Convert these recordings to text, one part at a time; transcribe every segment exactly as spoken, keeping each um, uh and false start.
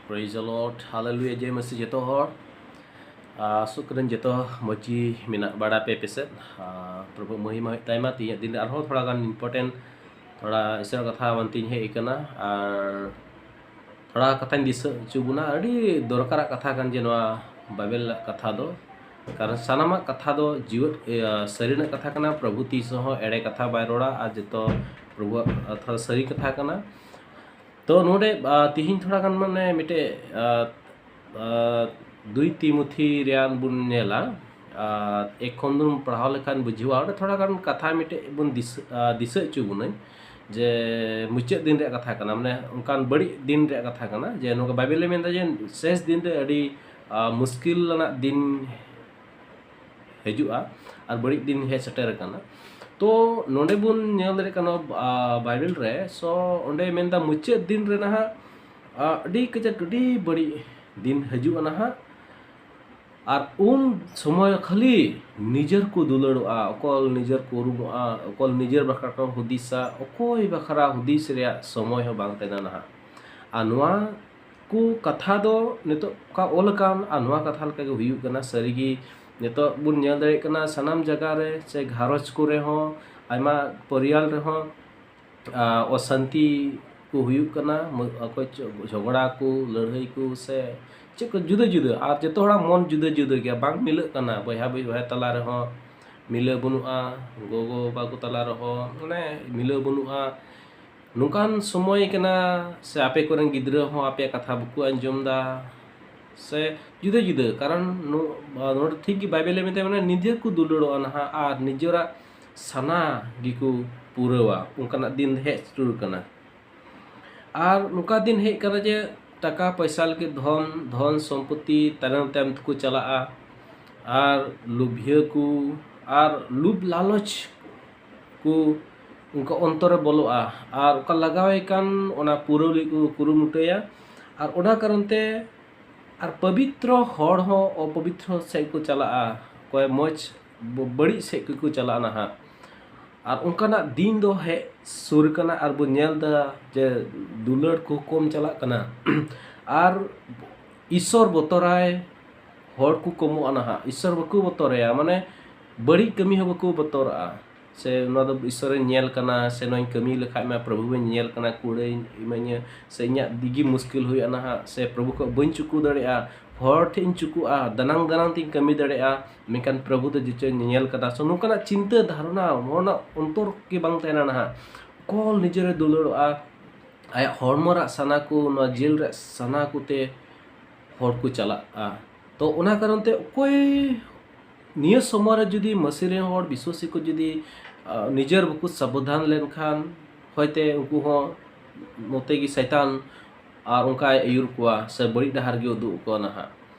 Praise the Lord, Hallelujah, ᱡᱮ ᱢᱟᱹᱥᱤ ᱡᱚᱛᱚ ᱦᱚᱲ᱾ ᱟᱥᱚᱜ ᱠᱟᱹᱱᱟᱹᱧ ᱡᱚᱛᱚ ᱢᱚᱡᱽ ᱜᱮ ᱢᱮᱱᱟᱜ ᱵᱟᱲᱟ ᱯᱮ ᱯᱮᱥᱮᱫ᱾ ᱟᱨ ᱯᱨᱚᱵᱷᱩ ᱢᱚᱦᱤᱢᱟ ᱦᱩᱭᱩᱜ ᱛᱟᱭᱢᱟ᱾ ᱛᱮᱦᱮᱧᱟᱜ ᱫᱤᱱ ᱨᱮ ᱟᱨᱦᱚᱸ ᱛᱷᱚᱲᱟ ᱜᱟᱱ important ᱛᱷᱚᱲᱟ ᱤᱥᱚᱨ ᱠᱟᱛᱷᱟ ᱢᱮᱱᱛᱮᱧ ᱦᱮᱡ ᱟᱠᱟᱱᱟ᱾ ᱟᱨ ᱛᱷᱚᱲᱟ ᱠᱟᱛᱷᱟᱧ ᱫᱤᱥᱟᱹ ᱦᱚᱪᱚ ᱵᱚᱱᱟ, ᱟᱹᱰᱤ ᱫᱚᱨᱠᱟᱨᱟᱜ ᱠᱟᱛᱷᱟ ᱠᱟᱱ ᱡᱮ ᱱᱚᱣᱟ ᱵᱟᱭᱵᱮᱞ ᱨᱮᱱᱟᱜ ᱠᱟᱛᱷᱟ ᱫᱚ, ᱠᱟᱨᱚᱱ ᱥᱟᱱᱟᱢᱟᱜ ᱠᱟᱛᱷᱟ ᱫᱚ ᱡᱤᱣᱮᱫ, ᱤᱭᱟᱹ, ᱥᱟᱹᱨᱤᱱᱟᱜ ᱠᱟᱛᱷᱟ ᱠᱟᱱᱟ᱾ ᱯᱨᱚᱵᱷᱩ ᱛᱤᱥ ᱦᱚᱸ ᱮᱲᱮ ᱠᱟᱛᱷᱟ ᱵᱟᱭ ᱨᱚᱲᱟ, ᱟᱨ ᱡᱚᱛᱚ ᱯᱨᱚᱵᱷᱩᱣᱟᱜ ᱠᱟᱛᱷᱟ ᱫᱚ ᱥᱟᱹᱨᱤ ᱠᱟᱛᱷᱟ ᱠᱟᱱᱟ᱾ ᱛᱚ ᱱᱚᱰᱮ, ᱟ, ᱛᱤᱦᱤᱧ ᱛᱷᱚᱲᱟ ᱜᱟᱱ ᱢᱟᱱᱮ ᱢᱤᱫᱴᱮᱡ, ᱟ, ᱟ, ᱫᱩᱭ ᱛᱤᱢᱚᱛᱷᱤ ᱨᱮᱭᱟᱜ ᱵᱚᱱ ᱧᱮᱞᱟ, ᱟ, ᱮᱠ ᱠᱷᱚᱱ ᱵᱚᱱ ᱯᱟᱲᱦᱟᱣ ᱞᱮᱠᱷᱟᱱ ᱵᱩᱡᱷᱟᱹᱣᱟ, ᱚᱸᱰᱮ ᱛᱷᱚᱲᱟ ᱜᱟᱱ ᱠᱟᱛᱷᱟ ᱢᱤᱫᱴᱮᱡ ᱵᱚᱱ ᱫᱤᱥᱟᱹ, ᱟ, ᱫᱤᱥᱟᱹ ᱦᱚᱪᱚ ᱵᱚᱱᱟᱹᱧ ᱡᱮ ᱢᱩᱪᱟᱹᱫ ᱫᱤᱱ ᱨᱮᱭᱟᱜ ᱠᱟᱛᱷᱟ ᱠᱟᱱᱟ, ᱢᱟᱱᱮ ᱚᱱᱠᱟᱱ ᱵᱟᱹᱲᱤᱡ ᱫᱤᱱ ᱨᱮᱭᱟᱜ ᱠᱟᱛᱷᱟ ᱠᱟᱱᱟ, ᱡᱮ ᱱᱚᱝᱠᱟ ᱵᱟᱭᱵᱮᱞᱮ ᱢᱮᱱᱫᱟ ᱡᱮ ᱥᱮᱥ ᱫᱤᱱ ᱨᱮ ᱟᱹᱰᱤ, ᱟ, ᱢᱩᱥᱠᱤᱞ ᱟᱱᱟᱜ ᱫᱤᱱ ᱦᱤᱡᱩᱜᱼᱟ ᱟᱨ ᱵᱟᱹᱲᱤᱡ ᱫᱤᱱ ᱦᱮᱡ ᱥᱮᱴᱮᱨ ᱟᱠᱟᱱᱟ᱾ ᱛᱚ ᱱᱚᱰᱮ ᱵᱚᱱ ᱧᱮᱞ ᱫᱟᱲᱮᱭᱟᱜ ᱠᱟᱱᱟ, ᱟ, ᱵᱟᱭᱵᱮᱞ ᱨᱮ, ᱥᱚ ᱚᱸᱰᱮ ᱢᱮᱱᱫᱟ ᱢᱩᱪᱟᱹᱫ ᱫᱤᱱ ᱨᱮ ᱱᱟᱦᱟᱜ, ᱟ, ᱟᱹᱰᱤ ᱠᱟᱡᱟᱠ ᱟᱹᱰᱤ ᱵᱟᱹᱲᱤᱡ ᱫᱤᱱ ᱦᱤᱡᱩᱜᱼᱟ ᱱᱟᱦᱟᱜ᱾ ᱟᱨ ᱩᱱ ᱥᱚᱢᱚᱭ ᱠᱷᱟᱹᱞᱤ ᱱᱤᱡᱮᱨ ᱠᱚ ᱫᱩᱞᱟᱹᱲᱚᱜᱼᱟ, ᱚᱠᱚᱭ ᱱᱤᱡᱮᱨ ᱠᱚ ᱩᱨᱩᱢᱚᱜᱼᱟ, ᱚᱠᱚᱭ ᱱᱤᱡᱮᱨ ᱵᱟᱠᱷᱨᱟ ᱠᱚ ᱦᱩᱫᱤᱥᱟ, ᱚᱠᱚᱭ ᱵᱟᱠᱷᱨᱟ ᱦᱩᱫᱤᱥ ᱨᱮᱭᱟᱜ ᱥᱚᱢᱚᱭ ᱦᱚᱸ ᱵᱟᱝ ᱛᱟᱦᱮᱱᱟ ᱱᱟᱦᱟᱜ᱾ ᱟᱨ ᱱᱚᱣᱟ ᱠᱚ ᱠᱟᱛᱷᱟ ᱫᱚ ᱱᱤᱛᱚᱜ ᱚᱠᱟ ᱚᱞ ᱟᱠᱟᱱ ᱟᱨ ᱱᱚᱣᱟ ᱠᱟᱛᱷᱟ ᱞᱮᱠᱟ ᱜᱮ ᱦᱩᱭᱩᱜ ᱠᱟᱱᱟ᱾ ᱥᱟᱹᱨᱤ ᱜᱮ ᱱᱤᱛᱚᱜ ᱵᱚᱱ ᱧᱮᱞ ᱫᱟᱲᱮᱭᱟᱜ ᱠᱟᱱᱟ, ᱥᱟᱱᱟᱢ ᱡᱟᱭᱜᱟ ᱨᱮ ᱥᱮ ᱜᱷᱟᱨᱚᱸᱡᱽ ᱠᱚᱨᱮ ᱦᱚᱸ, ᱟᱭᱢᱟ ᱯᱚᱨᱤᱭᱟᱞ ᱨᱮᱦᱚᱸ, ᱟ, ᱚᱥᱟᱱᱛᱤ ᱠᱚ ᱦᱩᱭᱩᱜ ᱠᱟᱱᱟ, ᱢ-, ᱚᱠᱚᱭ ᱪᱚ ᱡᱷᱚᱜᱽᱲᱟ ᱠᱚ, ᱞᱟᱹᱲᱦᱟᱹᱭ ᱠᱚ, ᱥᱮ ᱪᱮᱫ ᱠᱚ ᱡᱩᱫᱟᱹ ᱡᱩᱫᱟᱹ, ᱟᱨ ᱡᱚᱛᱚ ᱦᱚᱲᱟᱜ ᱢᱚᱱ ᱡᱩᱫᱟᱹ ᱡᱩᱫᱟᱹ ᱜᱮᱭᱟ, ᱵᱟᱝ ᱢᱤᱞᱟᱹᱜ ᱠᱟᱱᱟ᱾ ᱵᱚᱭᱦᱟ ᱵᱚᱭᱦᱟ ᱛᱟᱞᱟ ᱨᱮᱦᱚᱸ ᱢᱤᱞᱟᱹᱣ ᱵᱟᱹᱱᱩᱜᱼᱟ, ᱜᱚᱜᱚ ᱵᱟᱵᱟ ᱠᱚ ᱛᱟᱞᱟ ᱨᱮᱦᱚᱸ ᱢᱟᱱᱮ ᱢᱤᱞᱟᱹᱣ ᱵᱟᱹᱱᱩᱜᱼᱟ᱾ ᱱᱚᱝᱠᱟᱱ ᱥᱚᱢᱚᱭ ᱠᱟᱱᱟ, ᱥᱮ ᱟᱯᱮ ᱠᱚᱨᱮᱱ ᱜᱤᱫᱽᱨᱟᱹ ᱦᱚᱸ ᱟᱯᱮᱭᱟᱜ ᱠᱟᱛᱷᱟ ᱵᱟᱠᱚ ᱟᱸᱡᱚᱢ ᱮᱫᱟ, ᱥᱮ ᱡᱩᱫᱟᱹ ᱡᱩᱫᱟᱹ, ᱠᱟᱨᱚᱱ ᱱᱚ-, ᱱᱚᱰᱮ ᱴᱷᱤᱠ ᱜᱮ ᱵᱟᱭᱵᱮᱞᱮ ᱢᱮᱛᱟᱭ, ᱢᱟᱱᱮ ᱱᱤᱡᱮ ᱠᱚ ᱫᱩᱞᱟᱹᱲᱚᱜᱼᱟ ᱱᱟᱦᱟᱜ ᱟᱨ ᱱᱤᱡᱮᱨᱟᱜ ᱥᱟᱱᱟ ᱜᱮᱠᱚ ᱯᱩᱨᱟᱹᱣᱟ, ᱚᱱᱠᱟᱱᱟᱜ ᱫᱤᱱ ᱦᱮᱡ ᱥᱮᱴᱮᱨ ᱠᱟᱱᱟ᱾ ᱟᱨ ᱱᱚᱝᱠᱟ ᱫᱤᱱ ᱦᱮᱡ ᱠᱟᱱᱟ ᱡᱮ ᱴᱟᱠᱟ ᱯᱚᱭᱥᱟ ᱞᱟᱹᱜᱤᱫ ᱫᱷᱚᱱ, ᱫᱷᱚᱱ ᱥᱚᱢᱯᱚᱛᱤ ᱛᱟᱭᱱᱚᱢ ᱛᱟᱭᱱᱚᱢ ᱛᱮᱠᱚ ᱪᱟᱞᱟᱜᱼᱟ, ᱟᱨ ᱞᱩᱵᱷᱤᱭᱟᱹ ᱠᱚ ᱟᱨ ᱞᱩᱵᱷ ᱞᱟᱞᱚᱪ ᱠᱚ ᱚᱱᱠᱟ ᱚᱱᱛᱚᱨ ᱨᱮ ᱵᱚᱞᱚᱜᱼᱟ, ᱟᱨ ᱚᱠᱟ ᱞᱟᱜᱟᱣ ᱟᱭ ᱠᱟᱱ ᱚᱱᱟ ᱯᱩᱨᱟᱹᱣ ᱞᱟᱹᱜᱤᱫ ᱠᱚ ᱠᱩᱨᱩᱢᱩᱴᱩᱭᱟ᱾ ᱟᱨ ᱚᱱᱟ ᱠᱟᱨᱚᱱ ᱛᱮ ᱟᱨ ᱯᱚᱵᱤᱛᱨᱚ ᱦᱚᱲ ᱦᱚᱸ ᱚᱯᱚᱵᱤᱛᱨᱚ ᱥᱮᱫ ᱠᱚ ᱪᱟᱞᱟᱜᱼᱟ, ᱚᱠᱚᱭ ᱢᱚᱡᱽ ᱵ-, ᱵᱟᱹᱲᱤᱡ ᱥᱮᱫ ᱜᱮᱠᱚ ᱪᱟᱞᱟᱜᱼᱟ ᱱᱟᱦᱟᱜ᱾ ᱟᱨ ᱚᱱᱠᱟᱱᱟᱜ ᱫᱤᱱ ᱫᱚ ᱦᱮᱡ ᱥᱩᱨ ᱠᱟᱱᱟ ᱟᱨ ᱵᱚᱱ ᱧᱮᱞ ᱮᱫᱟ ᱡᱮ ᱫᱩᱞᱟᱹᱲ ᱠᱚ ᱠᱚᱢ ᱪᱟᱞᱟᱜ ᱠᱟᱱᱟ᱾ ᱟᱨ ᱤᱥᱥᱚᱨ ᱵᱚᱛᱚᱨᱟᱭ ᱦᱚᱲ ᱠᱚ ᱠᱚᱢᱚᱜᱼᱟ ᱱᱟᱦᱟᱜ᱾ ᱤᱥᱥᱚᱨ ᱵᱟᱠᱚ ᱵᱚᱛᱚᱨᱟᱭᱟ, ᱢᱟᱱᱮ ᱵᱟᱹᱲᱤᱡ ᱠᱟᱹᱢᱤ ᱦᱚᱸ ᱵᱟᱠᱚ ᱵᱚᱛᱚᱨᱟᱜᱼᱟ᱾ ᱥᱮ ᱱᱚᱣᱟ ᱫᱚ ᱤᱥᱥᱚᱨᱮ ᱧᱮᱞ ᱠᱟᱱᱟ, ᱥᱮ ᱱᱚᱣᱟᱧ ᱠᱟᱹᱢᱤ ᱞᱮᱠᱷᱟᱡ ᱢᱟ ᱯᱨᱚᱵᱷᱩ ᱵᱚᱱ ᱧᱮᱞ ᱠᱟᱱᱟ, ᱠᱩᱲᱟᱹᱭ ᱤᱢᱟᱹᱧᱟ, ᱥᱮ ᱤᱧᱟᱹᱜ ᱫᱤᱜᱤ ᱢᱩᱥᱠᱤᱞ ᱦᱩᱭᱩᱜᱼᱟ ᱱᱟᱦᱟᱜ, ᱥᱮ ᱯᱨᱚᱵᱷᱩ ᱠᱷᱚᱡ ᱵᱟᱹᱧ ᱪᱩᱠᱩ ᱫᱟᱲᱮᱭᱟᱜᱼᱟ, ᱦᱚᱲ ᱴᱷᱮᱡ ᱤᱧ ᱪᱩᱠᱩᱜᱼᱟ, ᱫᱟᱱᱟᱝ ᱫᱟᱱᱟᱝ ᱛᱤᱧ ᱠᱟᱹᱢᱤ ᱫᱟᱲᱮᱭᱟᱜᱼᱟ, ᱢᱮᱱᱠᱷᱟᱱ ᱯᱨᱚᱵᱷᱩ ᱫᱚ ᱡᱚᱛᱚᱧ ᱧᱮᱞ ᱠᱟᱫᱟ᱾ ᱥᱮ ᱱᱚᱝᱠᱟᱱᱟᱜ ᱪᱤᱱᱛᱟᱹ ᱫᱷᱟᱨᱚᱱᱟ, ᱚᱱᱟ ᱚᱱᱛᱚᱨ ᱜᱮ ᱵᱟᱝ ᱛᱟᱦᱮᱱᱟ ᱱᱟᱦᱟᱜ᱾ ᱠᱚᱞ ᱱᱤᱡᱮᱨᱮ ᱫᱩᱞᱟᱹᱲᱚᱜᱼᱟ, ᱟᱭᱟᱜ ᱦᱚᱲᱢᱚ ᱨᱮᱭᱟᱜ ᱥᱟᱱᱟ ᱠᱚ, ᱱᱚᱣᱟ ᱡᱤᱞ ᱨᱮᱭᱟᱜ ᱥᱟᱱᱟ ᱠᱚᱛᱮ ᱦᱚᱲ ᱠᱚ ᱪᱟᱞᱟᱜᱼᱟ᱾ ᱛᱚ ᱚᱱᱟ ᱠᱟᱨᱚᱱ ᱛᱮ ᱚᱠᱚᱭ ᱱᱤᱭᱟᱹ ᱥᱚᱢᱚᱭ ᱨᱮ ᱡᱩᱫᱤ ᱢᱟᱹᱥᱤ ᱨᱮᱱ ᱦᱚᱲ ᱵᱤᱥᱣᱟᱥᱤ ᱠᱚ ᱡᱩᱫᱤ, ᱟ, ᱱᱤᱡᱮᱨ ᱵᱟᱠᱚ ᱥᱟᱵᱚᱫᱷᱟᱱ ᱞᱮᱱᱠᱷᱟᱱ, ᱦᱚᱭᱛᱮ ᱩᱱᱠᱩ ᱦᱚᱸ ᱱᱚᱛᱮ ᱜᱮ ᱥᱟᱭᱛᱟᱱ ᱟᱨ ᱚᱱᱠᱟᱭ ᱟᱹᱭᱩᱨ ᱠᱚᱣᱟ ᱥᱮ ᱵᱟᱹᱲᱤᱡ ᱰᱟᱦᱟᱨ ᱜᱮ ᱩᱫᱩᱜ ᱟᱠᱚᱣᱟ ᱱᱟᱦᱟᱜ᱾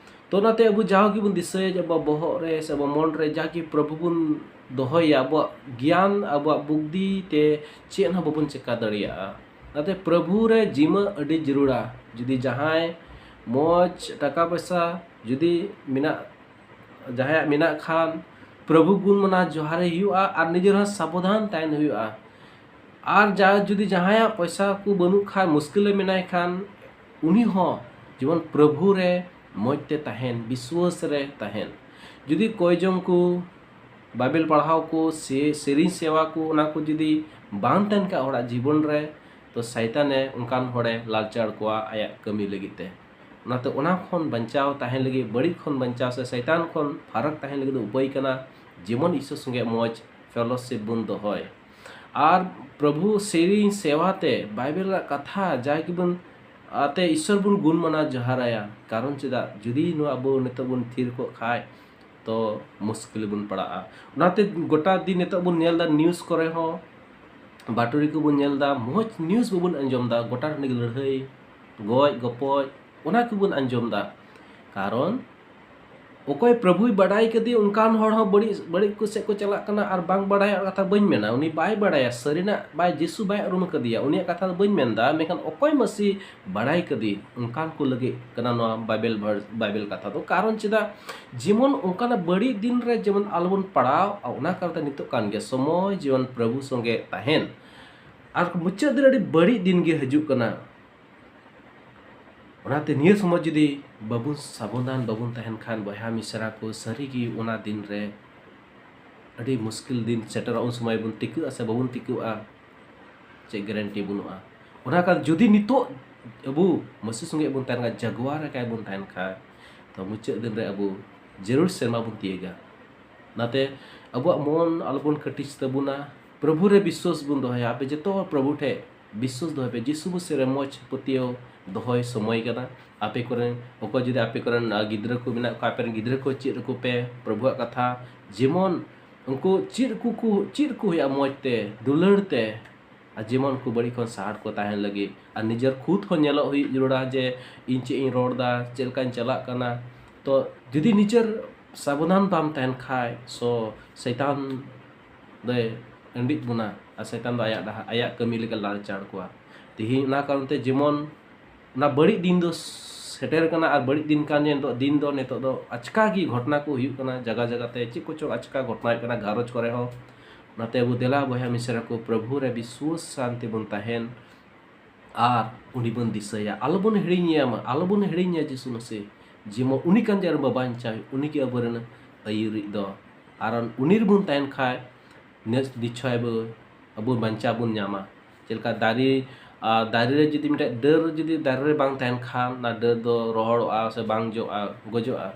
ᱛᱚ ᱚᱱᱟᱛᱮ ᱟᱵᱚ ᱡᱟᱣ ᱜᱮᱵᱚᱱ ᱫᱤᱥᱟᱹᱭᱟ ᱡᱮ ᱟᱵᱚᱣᱟᱜ ᱵᱚᱦᱚᱜ ᱨᱮ ᱥᱮ ᱟᱵᱚᱣᱟᱜ ᱢᱚᱱ ᱨᱮ ᱡᱟᱜᱮ ᱯᱨᱚᱵᱷᱩ ᱵᱚᱱ ᱫᱚᱦᱚᱭᱟ, ᱟᱵᱚᱣᱟᱜ ᱜᱮᱭᱟᱱ, ᱟᱵᱚᱣᱟᱜ ᱵᱩᱫᱽᱫᱷᱤ ᱛᱮ ᱪᱮᱫ ᱦᱚᱸ ᱵᱟᱵᱚᱱ ᱪᱮᱠᱟ ᱫᱟᱲᱮᱭᱟᱜᱼᱟ᱾ ᱚᱱᱟᱛᱮ ᱯᱨᱚᱵᱷᱩ ᱨᱮ ᱡᱤᱢᱟᱹ ᱟᱹᱰᱤ ᱡᱟᱹᱨᱩᱲᱟ᱾ ᱡᱩᱫᱤ ᱡᱟᱦᱟᱸᱭ ᱢᱚᱡᱽ ᱴᱟᱠᱟ ᱯᱚᱭᱥᱟ ᱡᱩᱫᱤ ᱢᱮᱱᱟᱜ, ᱡᱟᱦᱟᱸᱭᱟᱜ ᱢᱮᱱᱟᱜ ᱠᱷᱟᱱ, ᱯᱨᱚᱵᱷᱩ ᱜᱩᱱ ᱢᱟᱱᱟᱣ ᱡᱚᱦᱟᱨᱮ ᱦᱩᱭᱩᱜᱼᱟ ᱟᱨ ᱱᱤᱡᱮᱨ ᱦᱚᱸ ᱥᱟᱵᱚᱫᱷᱟᱱ ᱛᱟᱦᱮᱱ ᱦᱩᱭᱩᱜᱼᱟ᱾ ᱟᱨ ᱡᱟ ᱡᱩᱫᱤ ᱡᱟᱦᱟᱸᱭᱟᱜ ᱯᱚᱭᱥᱟ ᱠᱚ ᱵᱟᱹᱱᱩᱜ ᱠᱷᱟᱱ, ᱢᱩᱥᱠᱤᱞ ᱨᱮ ᱢᱮᱱᱟᱭ ᱠᱷᱟᱱ, ᱩᱱᱤ ᱦᱚᱸ ᱡᱮᱢᱚᱱ ᱯᱨᱚᱵᱷᱩ ᱨᱮ ᱢᱚᱡᱽ ᱛᱮ ᱛᱟᱦᱮᱱ, ᱵᱤᱥᱣᱟᱥ ᱨᱮ ᱛᱟᱦᱮᱱ᱾ ᱡᱩᱫᱤ ᱠᱚᱭ ᱡᱚᱝ ᱠᱚ, ᱵᱟᱭᱵᱮᱞ ᱯᱟᱲᱦᱟᱣ ᱠᱚ, ᱥᱮ ᱥᱮᱨᱮᱧ ᱥᱮᱣᱟ ᱠᱚ, ᱚᱱᱟ ᱠᱚ ᱡᱩᱫᱤ ᱵᱟᱝ ᱛᱟᱦᱮᱱ ᱠᱷᱟᱱ ᱦᱚᱲᱟᱜ ᱡᱤᱵᱚᱱ ᱨᱮ, ᱛᱚ ᱥᱟᱭᱛᱟᱱᱮ ᱚᱱᱠᱟᱱ ᱦᱚᱲᱮ ᱞᱟᱞᱪᱟᱲ ᱠᱚᱣᱟ ᱟᱭᱟᱜ ᱠᱟᱹᱢᱤ ᱞᱟᱹᱜᱤᱫ ᱛᱮ᱾ ᱚᱱᱟᱛᱮ ᱚᱱᱟ ᱠᱷᱚᱱ ᱵᱟᱧᱪᱟᱣ ᱛᱟᱦᱮᱱ ᱞᱟᱹᱜᱤᱫ, ᱵᱟᱹᱲᱤᱡ ᱠᱷᱚᱱ ᱵᱟᱧᱪᱟᱣ ᱥᱮ ᱥᱟᱭᱛᱟᱱ ᱠᱷᱚᱱ ᱯᱷᱟᱨᱟᱠ ᱛᱟᱦᱮᱱ ᱞᱟᱹᱜᱤᱫ ᱫᱚ ᱩᱯᱟᱹᱭ ᱠᱟᱱᱟ ᱡᱮᱢᱚᱱ ᱤᱥᱚᱨ ᱥᱚᱸᱜᱮ ᱢᱚᱡᱽ ᱯᱷᱮᱞᱳᱥᱤᱯ ᱵᱚᱱ ᱫᱚᱦᱚᱭ᱾ ᱟᱨ ᱯᱨᱚᱵᱷᱩ ᱥᱮᱨᱮᱧ ᱥᱮᱣᱟ ᱛᱮ ᱵᱟᱭᱵᱮᱞ ᱨᱮᱱᱟᱜ ᱠᱟᱛᱷᱟ ᱡᱟ ᱜᱮᱵᱚᱱ ᱟᱛᱮ ᱤᱥᱚᱨ ᱵᱚᱱ ᱜᱩᱱ ᱢᱟᱱᱟᱣ ᱡᱚᱦᱟᱨᱟᱭᱟ᱾ ᱠᱟᱨᱚᱱ ᱪᱮᱫᱟᱜ? ᱡᱩᱫᱤ ᱱᱚᱣᱟ ᱟᱵᱚ ᱱᱤᱛᱚᱜ ᱵᱚᱱ ᱛᱷᱤᱨ ᱠᱚᱜ ᱠᱷᱟᱡ, ᱛᱚ ᱢᱩᱥᱠᱤᱞ ᱵᱚᱱ ᱯᱟᱲᱟᱜᱼᱟ᱾ ᱚᱱᱟᱛᱮ ᱜᱚᱴᱟ ᱫᱤᱱ ᱱᱤᱛᱚᱜ ᱵᱚᱱ ᱧᱮᱞ ᱮᱫᱟ ᱱᱤᱭᱩᱡᱽ ᱠᱚᱨᱮ ᱦᱚᱸ, ᱵᱟᱴᱚᱨᱤ ᱠᱚᱵᱚᱱ ᱧᱮᱞ ᱮᱫᱟ, ᱢᱚᱡᱽ ᱱᱤᱭᱩᱡᱽ ᱵᱟᱵᱚᱱ ᱟᱸᱡᱚᱢ ᱮᱫᱟ᱾ ᱜᱚᱴᱟ ᱴᱟᱺᱰᱤ ᱞᱟᱹᱲᱦᱟᱹᱭ, ᱜᱚᱡ ᱜᱚᱯᱚᱡ, ᱚᱱᱟ ᱠᱚᱵᱚᱱ ᱟᱸᱡᱚᱢ ᱮᱫᱟ᱾ ᱠᱟᱨᱚᱱ ᱚᱠᱚᱭ ᱯᱨᱚᱵᱷᱩᱭ ᱵᱟᱰᱟᱭ ᱠᱮᱫᱮᱭᱟ, ᱚᱱᱠᱟᱱ ᱦᱚᱲ ᱦᱚᱸ ᱵᱟᱹᱲᱤᱡ, ᱵᱟᱹᱲᱤᱡ ᱠᱚ ᱥᱮᱫ ᱠᱚ ᱪᱟᱞᱟᱜ ᱠᱟᱱᱟ᱾ ᱟᱨ ᱵᱟᱝ ᱵᱟᱰᱟᱭᱟᱜ ᱠᱟᱛᱷᱟ ᱵᱟᱹᱧ ᱢᱮᱱᱟ, ᱩᱱᱤ ᱵᱟᱭ ᱵᱟᱰᱟᱭᱟ, ᱥᱟᱹᱨᱤᱱᱟᱜ ᱵᱟᱭ, ᱡᱤᱥᱩ ᱵᱟᱭ ᱩᱨᱩᱢ ᱠᱟᱫᱮᱭᱟ, ᱩᱱᱤᱭᱟᱜ ᱠᱟᱛᱷᱟ ᱫᱚ ᱵᱟᱹᱧ ᱢᱮᱱᱫᱟ᱾ ᱢᱮᱱᱠᱷᱟᱱ ᱚᱠᱚᱭ ᱢᱟᱹᱥᱤ ᱵᱟᱰᱟᱭ ᱠᱮᱫᱮ, ᱚᱱᱠᱟᱱ ᱠᱚ ᱞᱟᱹᱜᱤᱫ ᱠᱟᱱᱟ ᱱᱚᱣᱟ ᱵᱟᱭᱵᱮᱞ ᱵᱷᱟᱨᱥ, ᱵᱟᱭᱵᱮᱞ ᱠᱟᱛᱷᱟ ᱫᱚ᱾ ᱠᱟᱨᱚᱱ ᱪᱮᱫᱟᱜ? ᱡᱮᱢᱚᱱ ᱚᱱᱠᱟᱱᱟᱜ ᱵᱟᱹᱲᱤᱡ ᱫᱤᱱ ᱨᱮ ᱡᱮᱢᱚᱱ ᱟᱞᱚᱵᱚᱱ ᱯᱟᱲᱟᱣ, ᱚᱱᱟ ᱠᱟᱨᱚᱱ ᱛᱮ ᱱᱤᱛᱚᱜ ᱠᱟᱱ ᱜᱮᱭᱟ ᱥᱚᱢᱚᱭ ᱡᱮᱢᱚᱱ ᱯᱨᱚᱵᱷᱩ ᱥᱚᱸᱜᱮ ᱛᱟᱦᱮᱱ᱾ ᱟᱨ ᱢᱩᱪᱟᱹᱫ ᱫᱤᱱ ᱨᱮ ᱟᱹᱰᱤ ᱵᱟᱹᱲᱤᱡ ᱫᱤᱱ ᱜᱮ ᱦᱤᱡᱩᱜ ᱠᱟᱱᱟ᱾ ᱚᱱᱟᱛᱮ ᱱᱤᱭᱟᱹ ᱥᱚᱢᱚᱭ ᱡᱩᱫᱤ ᱵᱟᱵᱚᱱ ᱥᱟᱵᱚᱫᱷᱟᱱ ᱵᱟᱵᱚᱱ ᱛᱟᱦᱮᱱ ᱠᱷᱟᱱ, ᱵᱚᱭᱦᱟ ᱢᱤᱥᱨᱟ ᱠᱚ, ᱥᱟᱹᱨᱤᱜᱮ ᱚᱱᱟ ᱫᱤᱱ ᱨᱮ ᱟᱹᱰᱤ ᱢᱩᱥᱠᱤᱞ ᱫᱤᱱ ᱥᱮᱴᱮᱨᱚᱜᱼᱟ᱾ ᱩᱱ ᱥᱚᱢᱚᱭ ᱵᱚᱱ ᱴᱤᱠᱟᱹᱜᱼᱟ ᱥᱮ ᱵᱟᱵᱚᱱ ᱴᱤᱠᱟᱹᱜᱼᱟ, ᱪᱮᱫ ᱜᱮᱨᱮᱱᱴᱤ ᱵᱟᱹᱱᱩᱜᱼᱟ᱾ ᱚᱱᱟ ᱠᱟᱨᱚᱱ ᱡᱩᱫᱤ ᱱᱤᱛᱚᱜ ᱟᱵᱚ ᱢᱟᱹᱥᱤ ᱥᱚᱸᱜᱮ ᱵᱚᱱ ᱛᱟᱦᱮᱱ ᱠᱷᱟᱱ, ᱡᱟᱜᱽᱣᱟᱨ ᱟᱠᱟᱭ ᱵᱚᱱ ᱛᱟᱦᱮᱱ ᱠᱷᱟᱱ, ᱛᱚ ᱢᱩᱪᱟᱹᱫ ᱫᱤᱱ ᱨᱮ ᱟᱵᱚ ᱡᱟᱹᱨᱩᱲ ᱥᱮᱨᱢᱟ ᱵᱚᱱ ᱛᱤᱭᱟᱹᱜᱟ᱾ ᱚᱱᱟᱛᱮ ᱟᱵᱚᱣᱟᱜ ᱢᱚᱱ ᱟᱞᱚᱵᱚᱱ ᱠᱟᱹᱴᱤᱡ ᱛᱟᱵᱚᱱᱟ, ᱯᱨᱚᱵᱷᱩ ᱨᱮ ᱵᱤᱥᱣᱟᱥ ᱵᱚᱱ ᱫᱚᱦᱚᱭᱟ᱾ ᱟᱯᱮ ᱡᱚᱛᱚ ᱦᱚᱲ ᱯᱨᱚᱵᱷᱩ ᱴᱷᱮᱱ ᱵᱤᱥᱣᱟᱥ ᱫᱚᱦᱚᱭ ᱯᱮ᱾ ᱡᱤᱥᱩ ᱢᱟᱹᱥᱤ ᱨᱮ ᱢᱚᱡᱽ ᱯᱟᱹᱛᱭᱟᱹᱣ ᱫᱚᱦᱚᱭ ᱥᱚᱢᱚᱭ ᱠᱟᱱᱟ᱾ ᱟᱯᱮ ᱠᱚᱨᱮᱱ ᱚᱠᱚᱭ ᱡᱩᱫᱤ ᱟᱯᱮ ᱠᱚᱨᱮᱱ, ᱟ, ᱜᱤᱫᱽᱨᱟᱹ ᱠᱚ ᱢᱮᱱᱟᱜ ᱠᱚᱣᱟ, ᱟᱯᱮ ᱨᱮᱱ ᱜᱤᱫᱽᱨᱟᱹ ᱠᱚ ᱪᱮᱫ ᱟᱠᱚ ᱯᱮ ᱯᱨᱚᱵᱷᱩᱣᱟᱜ ᱠᱟᱛᱷᱟ, ᱡᱮᱢᱚᱱ ᱩᱱᱠᱩ ᱪᱮᱫ ᱠᱚ, ᱠᱚ, ᱪᱮᱫ ᱠᱚ ᱦᱩᱭᱩᱜᱼᱟ ᱢᱚᱡᱽ ᱛᱮ, ᱫᱩᱞᱟᱹᱲ ᱛᱮ, ᱟᱨ ᱡᱮᱢᱚᱱ ᱩᱱᱠᱩ ᱵᱟᱹᱲᱤᱡ ᱠᱷᱚᱱ ᱥᱟᱦᱟ ᱨᱮᱠᱚ ᱛᱟᱦᱮᱱ ᱞᱟᱹᱜᱤᱫ᱾ ᱟᱨ ᱱᱤᱡᱮᱨ ᱠᱷᱩᱫ ᱦᱚᱸ ᱧᱮᱞᱚᱜ ᱦᱩᱭᱩᱜ ᱡᱟᱹᱨᱩᱲᱟ ᱡᱮ ᱤᱧ ᱪᱮᱫ ᱤᱧ ᱨᱚᱲ ᱮᱫᱟ, ᱪᱮᱫ ᱞᱮᱠᱟᱧ ᱪᱟᱞᱟᱜ ᱠᱟᱱᱟ᱾ ᱛᱚ ᱡᱩᱫᱤ ᱱᱤᱡᱮᱨ ᱥᱟᱵᱚᱫᱷᱟᱱ ᱵᱟᱢ ᱛᱟᱦᱮᱱ ᱠᱷᱟᱡ, ᱥᱚ ᱥᱚᱭᱛᱟᱱ ᱫᱚᱭ ᱟᱹᱰᱤᱡ ᱵᱚᱱᱟ, ᱟᱨ ᱥᱚᱭᱛᱟᱱ ᱫᱚ ᱟᱭᱟᱜ ᱰᱟᱦᱟᱨ, ᱟᱭᱟᱜ ᱠᱟᱹᱢᱤ ᱞᱮᱠᱟ ᱞᱟᱲᱪᱟᱲ ᱠᱚᱣᱟ᱾ ᱛᱮᱦᱮᱧ ᱚᱱᱟ ᱠᱟᱨᱚᱱ ᱛᱮ ᱡᱮᱢᱚᱱ ᱚᱱᱟ ᱵᱟᱹᱲᱤᱡ ᱫᱤᱱ ᱫᱚ ᱥᱮᱴᱮᱨ ᱠᱟᱱᱟ, ᱟᱨ ᱵᱟᱹᱲᱤᱡ ᱫᱤᱱ ᱠᱟᱱ ᱡᱮ ᱱᱤᱛᱚᱜ ᱫᱤᱱ ᱫᱚ, ᱱᱤᱛᱚᱜ ᱫᱚ ᱟᱪᱠᱟ ᱜᱮ ᱜᱷᱚᱴᱚᱱᱟ ᱠᱚ ᱦᱩᱭᱩᱜ ᱠᱟᱱᱟ, ᱡᱟᱭᱜᱟ ᱡᱟᱭᱜᱟ ᱛᱮ ᱪᱮᱫ ᱠᱚᱪᱚᱝ ᱟᱪᱠᱟ ᱜᱷᱚᱴᱚᱱᱟ ᱦᱩᱭᱩᱜ ᱠᱟᱱᱟ ᱜᱷᱟᱨᱚᱸᱡᱽ ᱠᱚᱨᱮ ᱦᱚᱸ᱾ ᱚᱱᱟᱛᱮ ᱟᱵᱚ ᱫᱮᱞᱟ ᱵᱚᱭᱦᱟ ᱢᱤᱥᱨᱟ ᱠᱚ, ᱯᱨᱚᱵᱷᱩ ᱨᱮ ᱵᱤᱥᱣᱟᱥ ᱥᱟᱱᱛᱤ ᱵᱚᱱ ᱛᱟᱦᱮᱱ ᱟᱨ ᱩᱱᱤ ᱵᱚᱱ ᱫᱤᱥᱟᱹᱭᱟ, ᱟᱞᱚᱵᱚᱱ ᱦᱤᱲᱤᱧᱮᱭᱟ, ᱢᱟ ᱟᱞᱚᱵᱚᱱ ᱦᱤᱲᱤᱧᱟ ᱡᱤᱥᱩ ᱢᱟᱹᱥᱤ, ᱡᱮᱢᱚᱱ ᱩᱱᱤ ᱠᱟᱱ ᱡᱮ ᱟᱨ ᱵᱟᱧᱪᱟᱣ, ᱩᱱᱤ ᱜᱮ ᱟᱵᱚᱨᱮᱱ ᱟᱹᱭᱩᱨᱤᱡ ᱫᱚ᱾ ᱟᱨ ᱩᱱᱤ ᱨᱮᱵᱚᱱ ᱛᱟᱦᱮᱱ ᱠᱷᱟᱡ ᱱᱮᱥ ᱱᱤᱥᱪᱚᱭ ᱟᱵᱚ, ᱟᱵᱚ ᱵᱟᱧᱪᱟᱣ ᱵᱚᱱ ᱧᱟᱢᱟ᱾ ᱪᱮᱫ ᱞᱮᱠᱟ ᱫᱟᱨᱮ, ᱟᱨ ᱫᱟᱨᱮ ᱨᱮ ᱡᱩᱫᱤ ᱢᱤᱫᱴᱮᱡ ᱰᱟᱹᱨ ᱡᱩᱫᱤ ᱫᱟᱨᱮ ᱨᱮ ᱵᱟᱝ ᱛᱟᱦᱮᱱ ᱠᱷᱟᱱ, ᱚᱱᱟ ᱰᱟᱹᱨ ᱫᱚ ᱨᱚᱦᱚᱲᱚᱜᱼᱟ ᱥᱮ ᱵᱟᱝ ᱡᱚᱜᱼᱟ, ᱜᱚᱡᱚᱜᱼᱟ᱾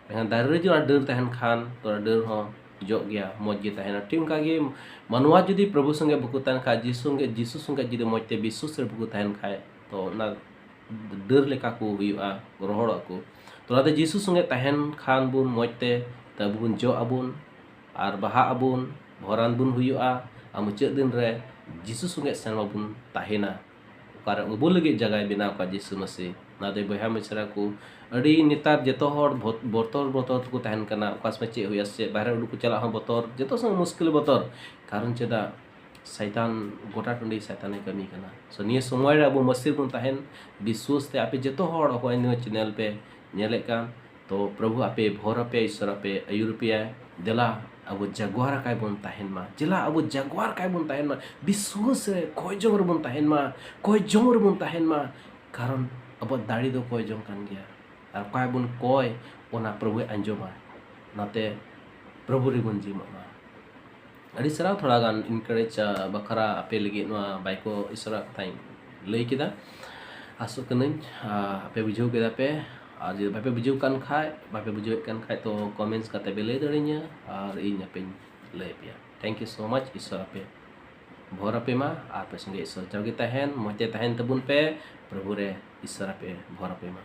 ᱢᱮᱱᱠᱷᱟᱱ ᱫᱟᱨᱮ ᱨᱮ ᱡᱩᱫᱤ ᱚᱱᱟ ᱰᱟᱹᱨ ᱛᱟᱦᱮᱱ ᱠᱷᱟᱱ, ᱛᱚ ᱚᱱᱟ ᱰᱟᱹᱨ ᱦᱚᱸ ᱡᱚᱜ ᱜᱮᱭᱟ, ᱢᱚᱡᱽ ᱜᱮ ᱛᱟᱦᱮᱱᱟ᱾ ᱴᱷᱤᱠ ᱚᱱᱠᱟ ᱜᱮ ᱢᱟᱱᱣᱟ ᱡᱩᱫᱤ ᱯᱨᱚᱵᱷᱩ ᱥᱚᱸᱜᱮ ᱵᱟᱠᱚ ᱛᱟᱦᱮᱱ ᱠᱷᱟᱡ, ᱡᱤᱥᱩ ᱥᱚᱸᱜᱮ, ᱡᱤᱥᱩ ᱥᱚᱸᱜᱮ ᱡᱩᱫᱤ ᱢᱚᱡᱽ ᱛᱮ ᱵᱤᱥᱣᱟᱥ ᱨᱮ ᱵᱟᱠᱚ ᱛᱟᱦᱮᱱ ᱠᱷᱟᱡ, ᱛᱚ ᱚᱱᱟ ᱰᱟᱹᱨ ᱞᱮᱠᱟ ᱠᱚ ᱦᱩᱭᱩᱜᱼᱟ, ᱨᱚᱦᱚᱲᱚᱜ ᱟᱠᱚ᱾ ᱛᱚ ᱚᱱᱟᱛᱮ ᱡᱤᱥᱩ ᱥᱚᱸᱜᱮ ᱛᱟᱦᱮᱱ ᱠᱷᱟᱱ ᱵᱚᱱ ᱢᱚᱡᱽ ᱛᱮ, ᱛᱚ ᱟᱵᱚ ᱵᱚᱱ ᱡᱚᱜ ᱟᱵᱚᱱ ᱟᱨ ᱵᱟᱦᱟᱜ ᱟᱵᱚᱱ, ᱵᱷᱚᱨᱟᱱ ᱵᱚᱱ ᱦᱩᱭᱩᱜᱼᱟ, ᱟᱨ ᱢᱩᱪᱟᱹᱫ ᱫᱤᱱ ᱨᱮ ᱡᱤᱥᱩ ᱥᱚᱸᱜᱮ ᱥᱮᱨᱢᱟ ᱵᱚᱱ ᱛᱟᱦᱮᱱᱟ᱾ ᱚᱠᱟᱨᱮ ᱟᱵᱚ ᱞᱟᱹᱜᱤᱫ ᱡᱟᱭᱜᱟᱭ ᱵᱮᱱᱟᱣ ᱠᱟᱜᱼᱟ ᱡᱤᱥᱩ ᱢᱟᱹᱥᱤ᱾ ᱚᱱᱟᱛᱮ ᱵᱚᱭᱦᱟ ᱢᱤᱥᱨᱟ ᱠᱚ, ᱟᱹᱰᱤ ᱱᱮᱛᱟᱨ ᱡᱚᱛᱚ ᱦᱚᱲ ᱵᱷᱚ- ᱵᱚᱛᱚᱨ ᱵᱚᱛᱚᱨ ᱛᱮᱠᱚ ᱛᱟᱦᱮᱱ ᱠᱟᱱᱟ᱾ ᱚᱠᱟ ᱥᱚᱢᱚᱭ ᱪᱮᱫ ᱦᱩᱭᱩᱜᱼᱟ, ᱥᱮ ᱪᱮᱫ ᱵᱟᱦᱨᱮ ᱩᱰᱩᱠ ᱠᱚ ᱪᱟᱞᱟᱜ ᱦᱚᱸ ᱵᱚᱛᱚᱨ, ᱡᱚᱛᱚ ᱥᱚᱢᱚᱭ ᱢᱩᱥᱠᱤᱞ ᱵᱚᱛᱚᱨ᱾ ᱠᱟᱨᱚᱱ ᱪᱮᱫᱟᱜ? ᱥᱟᱭᱛᱟᱱ ᱜᱚᱴᱟ ᱴᱟᱺᱰᱤ ᱥᱟᱭᱛᱟᱱᱮ ᱠᱟᱹᱢᱤ ᱠᱟᱱᱟ᱾ So ᱱᱤᱭᱟᱹ ᱥᱚᱢᱚᱭ ᱨᱮ ᱟᱵᱚ ᱢᱟᱹᱥᱤ ᱵᱚᱱ ᱛᱟᱦᱮᱱ, ᱵᱤᱥᱣᱟᱥ ᱛᱮ ᱟᱯᱮ ᱡᱚᱛᱚ ᱦᱚᱲ ᱚᱠᱚᱭ ᱱᱤᱭᱟᱹ ᱪᱮᱱᱮᱞ ᱯᱮ ᱧᱮᱞᱮᱫ ᱠᱟᱱ, ᱛᱚ ᱯᱨᱚᱵᱷᱩ ᱟᱯᱮ ᱵᱷᱚᱨ ᱟᱯᱮ, ᱤᱥᱚᱨ ᱟᱯᱮ ᱟᱹᱭᱩᱨ ᱯᱮᱭᱟᱭ᱾ ᱫᱮᱞᱟ ᱟᱵᱚ ᱡᱟᱜᱣᱟᱨ ᱟᱠᱟᱭ ᱵᱚᱱ ᱛᱟᱦᱮᱱ ᱢᱟ, ᱫᱮᱞᱟ ᱟᱵᱚ ᱡᱟᱜᱣᱟᱨ ᱟᱠᱟᱭ ᱵᱚᱱ ᱛᱟᱦᱮᱱ ᱢᱟ, ᱵᱤᱥᱣᱟᱥ ᱨᱮ ᱠᱚᱭ ᱡᱚᱝ ᱨᱮᱵᱚᱱ ᱛᱟᱦᱮᱱ ᱢᱟ, ᱠᱚᱭ ᱡᱚᱝ ᱨᱮᱵᱚᱱ ᱛᱟᱦᱮᱱ ᱢᱟ᱾ ᱠᱟᱨᱚᱱ ᱟᱵᱚᱣᱟᱜ ᱫᱟᱲᱮ ᱫᱚ ᱠᱚᱭ ᱡᱚᱝ ᱠᱟᱱ ᱜᱮᱭᱟ, ᱟᱨ ᱚᱠᱟ ᱵᱚᱱ ᱠᱚᱭ ᱚᱱᱟ ᱯᱨᱚᱵᱷᱩᱭ ᱟᱸᱡᱚᱢᱟ᱾ ᱚᱱᱟᱛᱮ ᱯᱨᱚᱵᱷᱩ ᱨᱮᱵᱚᱱ ᱡᱤᱢᱟᱜ ᱢᱟ᱾ ᱟᱹᱰᱤ ᱥᱟᱨᱦᱟᱣ, ᱛᱷᱚᱲᱟ ᱜᱟᱱ ᱤᱱᱠᱟᱨᱮᱡᱽ ᱵᱟᱠᱷᱨᱟ ᱟᱯᱮ ᱞᱟᱹᱜᱤᱫ ᱱᱚᱣᱟ ᱵᱟᱭᱠᱚ ᱤᱥᱚᱨᱟ ᱠᱟᱛᱷᱟᱧ ᱞᱟᱹᱭ ᱠᱮᱫᱟ᱾ ᱟᱥᱚᱜ ᱠᱟᱹᱱᱟᱹᱧ ᱟᱯᱮ ᱵᱩᱡᱷᱟᱹᱣ ᱠᱮᱫᱟ ᱯᱮ᱾ ᱟᱨ ᱡᱩᱫᱤ ᱵᱟᱯᱮ ᱵᱩᱡᱷᱟᱹᱣ ᱠᱟᱱ ᱠᱷᱟᱡ, ᱵᱟᱯᱮ ᱵᱩᱡᱷᱟᱹᱣᱮᱫ ᱠᱟᱱ ᱠᱷᱟᱡ, ᱛᱚ ᱠᱚᱢᱮᱱᱴᱥ ᱠᱟᱛᱮ ᱯᱮ ᱞᱟᱹᱭ ᱫᱟᱲᱮᱧᱟ, ᱟᱨ ᱤᱧ ᱟᱯᱮᱧ ᱞᱟᱹᱭ ᱟᱯᱮᱭᱟ᱾ Thank you so much᱾ ᱤᱥᱚᱨ ᱟᱯᱮ ᱵᱷᱚᱨ ᱟᱯᱮ ᱢᱟ, ᱟᱯᱮ ᱥᱚᱸᱜᱮ ᱤᱥᱚᱨ ᱡᱟᱣᱜᱮ ᱛᱟᱦᱮᱱ, ᱢᱚᱡᱽ ᱛᱮ ᱛᱟᱦᱮᱱ ᱛᱟᱵᱚᱱ ᱯᱮ᱾ ᱯᱨᱚᱵᱷᱩ ᱨᱮ ᱤᱥᱚᱨ ᱟᱯᱮ ᱵᱷᱚᱨ ᱟᱯᱮ ᱢᱟ᱾